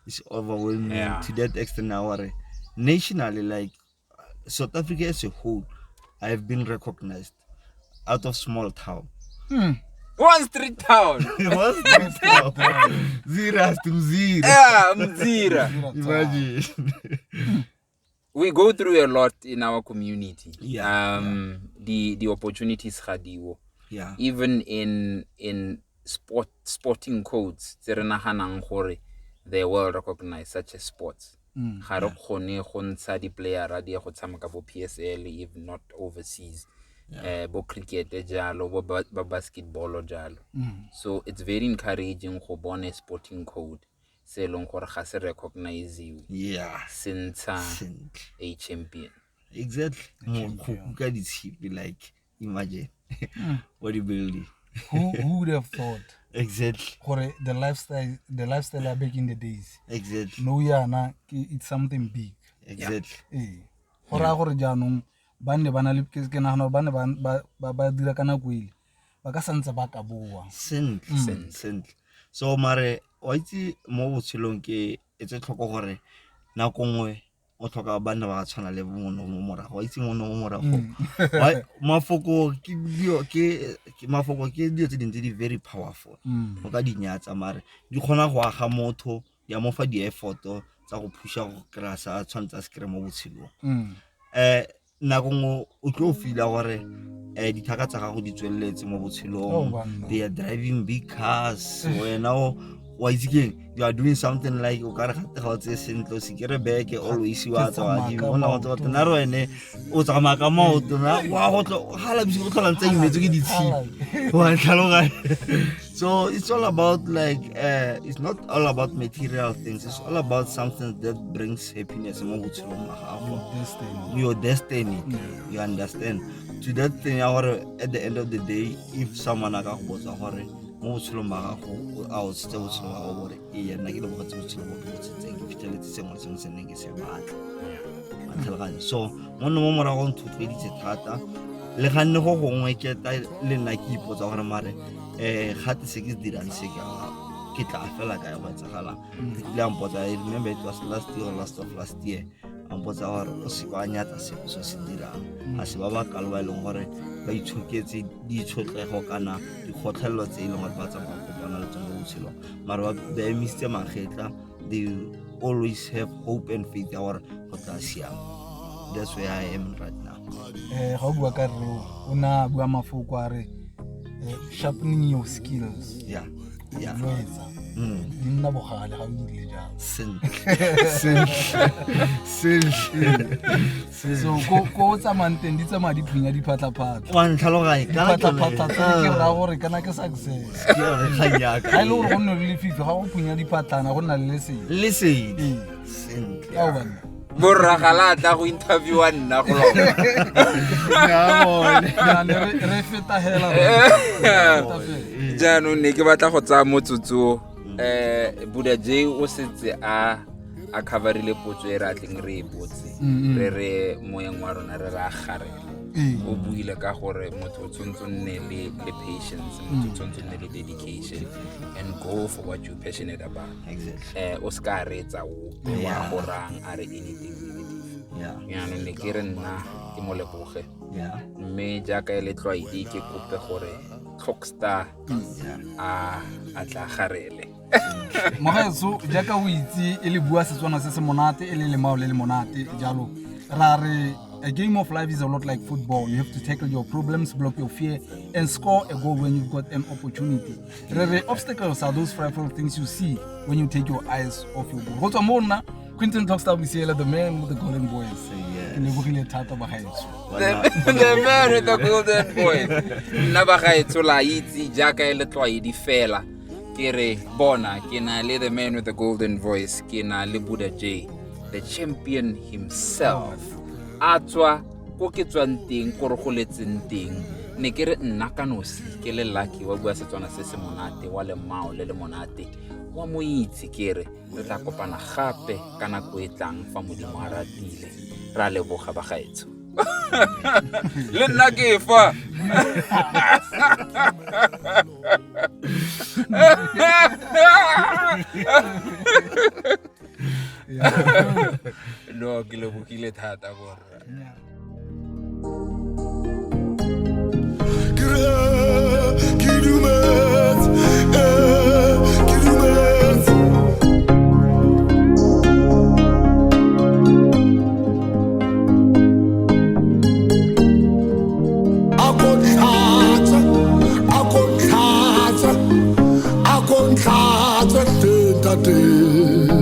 it's overwhelming to that extent now gore nationally, like South Africa as a whole, I have been recognized out of small town. One street town. One street town. Zira to Mzira. Yeah, Mzira. Imagine. We go through a lot in our community. The opportunities ga diwo. Even in sporting codes tse re naganang gore they well recognized, such as sports. Ga re kgone go ntsha di-playera di ye go tshameka bo PSL, if not overseas. Bo cricket jalo, bo ba basketball jalo. So it's very encouraging go bona sporting code se e leng gore ga se recognize se ntsha Sentle. a champion. Exactly. Go kuka ditshipi, like imagine. Bodybuilding. Who would have thought gore the lifestyle ya back in the days no yana ke it's something big. Ee, go raya gore jaanong ba nne ba na le, ke nagana gore ba ne ba dira ka nako ele ba ka santse ba ka boa. Sentle, sentle. So mare wa itse mo botshelong ke etse tlhoko gore nako nngwe o tlhoka banna ba tshwana le mono mo morago, wa itse mono mo morago. Mafoko ke dilo, ke mafoko ke dilo tse dingwe tse di very powerful. O ka di nyatsa, mare di kgona go aga motho, di a mo fa di-effort tsa go phusha go kry-a sa tshwanetse a se kry mo botshelong. Nako nngwe o tlo feel-a gore dithaka tsa gago di tsweletse mo botshelong. Oh, banna. They are driving big cars, wena o wa itse keng, you are doing something like o kare gate ga o tseye sentle, o se kere beke always wa Ke tswa tsamaya di ka bona go maoto. nna re wene o tsamaya ka maoto na wa go tlo ga labise go tlhola ntse imetswe ke ditshipi, wa tlhaloganya. So it's all about like, it's not all about material things, it's all about something that brings happiness mo botshelong ba gago. Destiny. Your destiny, you understand, to that thing ya gore at the end of the day, if someone a ka go botsa gore mo botshelong ba gago a o tshetse botshelo ba gago, gore ee, nna ke lebogetse botshelo bo ke bo tshetseng, ke fitlheletse sengwe le sengwe se neng ke se batla, wa tlhaloganya. So monno mo morago nthotloeditse thata le ganne go gongwe ke ta le nna ke ipotsa gore mare gate se ke se dirang se ke tla fela kae, go etsagalang. Ile a mpotsa, I remember it was last year or last of last year, a mpotsa gore o se wa nyatsa sepe se o se dirang, ga se ba ba kalo ba e leng gore ba itshoketse ditshotlego kana dikgotlhelelo tse e leng gore ba tsamaya go kopana le tsone mo botshelong, mare ba emisitse magetla, they always have hope and faith ya gore go tla siama. That's where I am right now. Ga o bua ka rreo, o ne a bua mafoko a re sharpening your skills. Loetsa di nna bogale ga o dirile jalo. Sentle, sentle, sentle. So ko o tsamayang teng di tsamaya di phunya diphatlaphatla. Wa ntlhaloganya kana ke yone- Diphatlaphatla tse ke raya gore kana ke success. Ke yone kgang ya ka. Ga e le gore go nne le lefifi, ga go phunya diphatlana go nna le lesedi. Lesedi. Ee. Sentle. Ao banna. Borra ga la tla go interviewa nna go lona. Ya, ne re feta hela re feta fela. Jaanong ne ke batla go tsaya motsotso Buda J o setse a coverile potso e re a tleng re e botse. Re re moeng wa rona re re a garela. O buile ka gore motho o tshwanetse o nne le patience, motho o tshwanetse o nne le dedication and go for what you're passionate about. O se ka reetsa ope wa go rang a re anything negative. Jaanong ne ke re nna ke mo leboge. Mme jaaka e le tlwaedi ke kope gore Clockstar a tla garele. Mogaetsho, jaaka o itse e le bua Setswana se se monate, e le lemao le le monate jalo, ra re a game of life is a lot like football. You have to tackle your problems, block your fear, and score a goal when you've got an opportunity. Re re obstacles are those frightful things you see when you take your eyes off your goal. Go tswa mo nna, Quinton Clockstar Mosiela, the man with the golden voice. Ke lebogile thata bagaetsho. The man with the golden voice. Nna bagaetsho la itse jaaka e le tlwaedi fela. Ke re bona ke na le the man with the golden voice, ke na le Buda J, the champion himself. A tswa ko ke tswang teng, ko re goletseng teng. Ne ke re nna ka nosi ke le lucky wa bua Setswana se se monate, wa lemao le le monate, wa mo itse. Ke re re tla kopana gape ka nako e tlang fa Modimo a ratile. Ra leboga bagaetsho. Le nna ke fa. No, ke lebogile thata borra. Ke dumetse, ke dumetse. A ko tlhatse, a ko tlhatse, a ko tlhatse hle ntate.